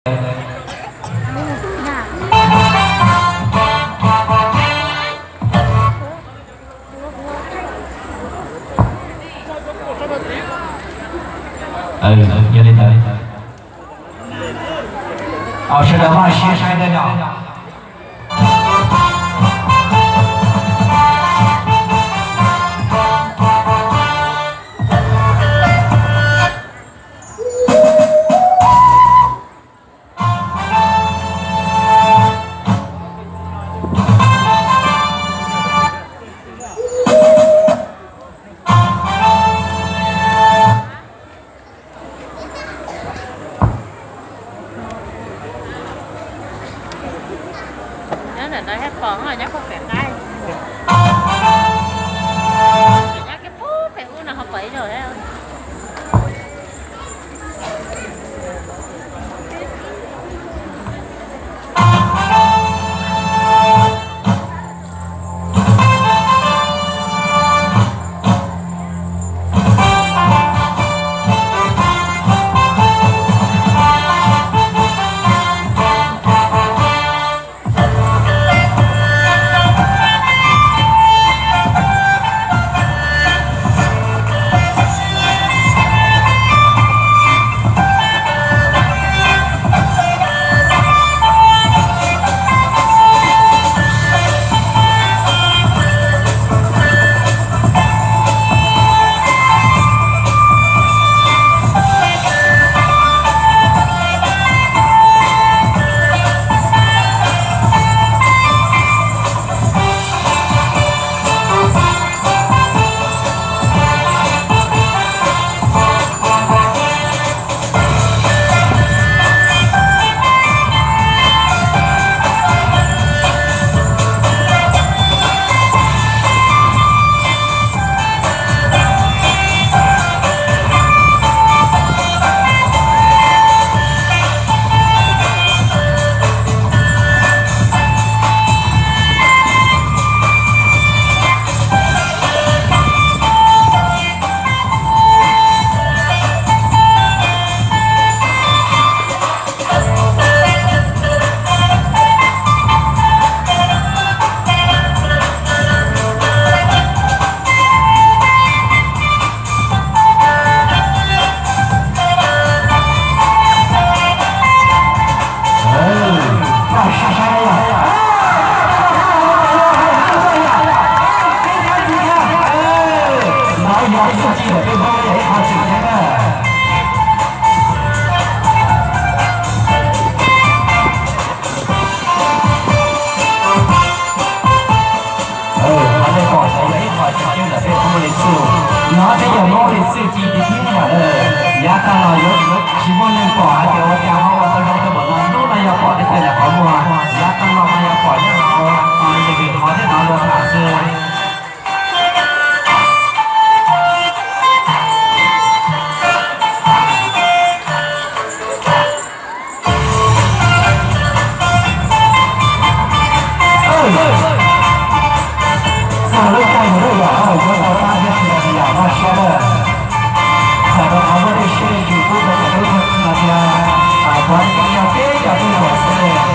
Yog li ntawd, sawv daws maj siab saib dab no. Nyob ntawm no thiaj pom, nyob puag pem qab, nyob kiag puag pem ub no ho pom ib zaug thiab. Qhov nej pom ntawd yog ib qho tseem ceeb ntawm peb Hmoob Lis Xwj. Nov peb yog Hmoob Lis Xwj ci tiv thib yam lawm. Yav tag los yuav tsis muaj neeg pom hais tias ua cas ho ua tau zoo tau npaum no, hnub no yog pom tiag tiag lawm qhov muag. Yav tag los mas yog pom nyob hauv yus vim qhov thiab no lawm xwb. Txog lub caij mus lub yam no yuav tau pab thiab tsis tau yam noj siab lawm. Txawm rau qhov muaj dej siab dej ntsws pub rau cov tub no thiab, puav leej yog peb cov tub hluas xwb.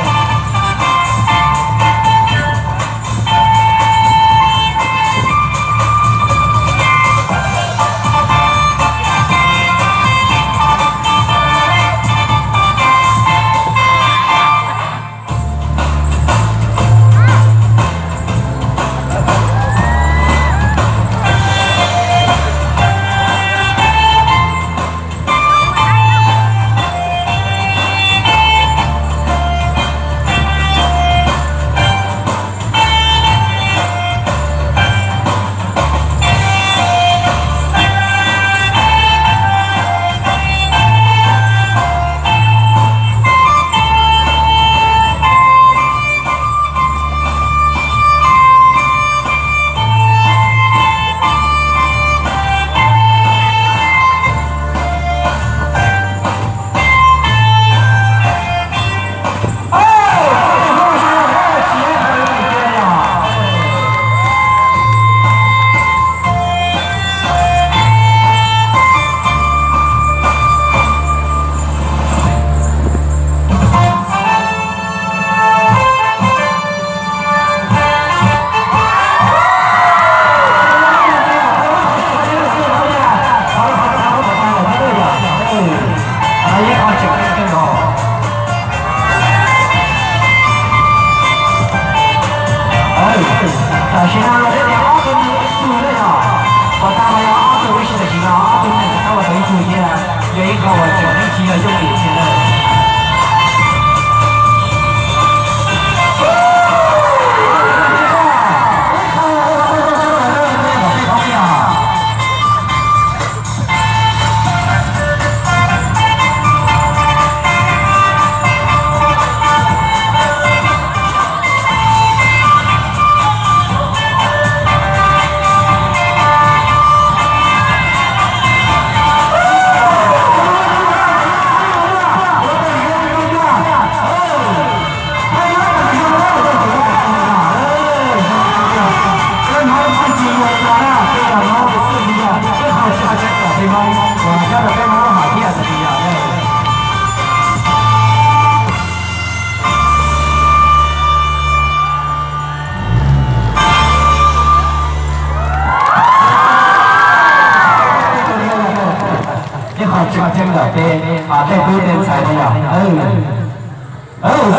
Tej tub tej ntxhais no yog,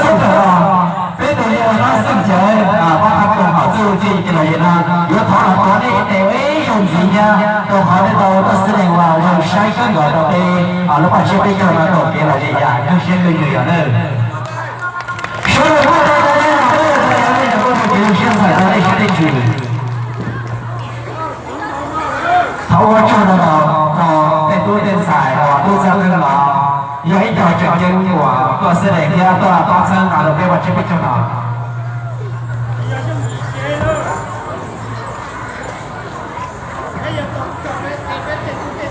xub tawm los, peb tus yawg Hlob Xeeb Cawv, pab thab koom hom txuj ci ces los yog no yuav thov los tuav nej tes ua ib zaug ntxiv thiab, rau qhov nej tau tuaj xib nees uas zoo saib kawg nkaus rau peb lub paj tsiab peb caug no taug kev los ze yam kawg siab kawg ntsws yom nawb. Sawv daws muab rau nej, nej rau kev zoo siab ntxhais rau nej siab nej ntsws. Thov ua tsaug ntau ntau rau tej tub tej ntxhais uas tub txaj kawg los yog ib co tseem ceeb uas tuaj xib nees thiab tuaj pab txhawb nqa rau peb paj tsiab peb caug no.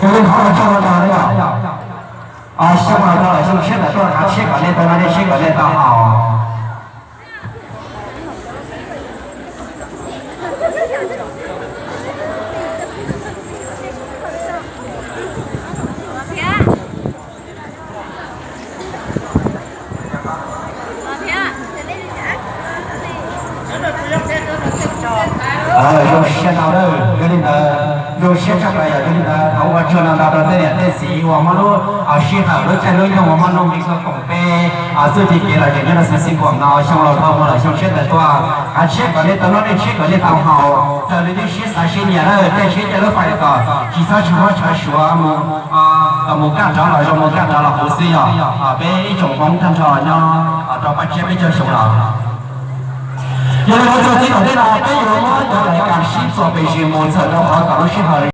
Ua tsaug ntau ntau. Xyoo no rau lawm xyoo tshiab tawm tuaj, qhov tshiab kom nej tau noj, nej tshiab kom nej tau haus. Zoo siab no, yog li ntawd zoo siab tshaj plaws yog yog li ntawd thov ua tsaug ntau ntau rau tej niam tej txiv uas muab lub sij hawm lub caij lub nyoog uas muaj nuj nqis tuaj koom peb txuj ci kev lom zem nyob rau xeev Xeev Khuam no. Xyoo laus dhau mus lawm xyoo tshiab tawm tuaj, qhov tshiab kom nej tau noj, nej tshiab kom nej tau haus, raws li nej siab xav siab nyiam na, tej siab coj lub fais kom tsis txhob tshav huab tshav suav mus, kom mus kaj nrov los zoo mus kaj nrov los huv xwb yog peb ib tsoom Hmoob tag nrho nyob rau paj tsiab peb caug xyoo los. Yog li ntawd txog txij thaum ntej no peb yuav muab cov lais kam sib txuas pes zis mus txhawm rau qhov kom lub sij hawm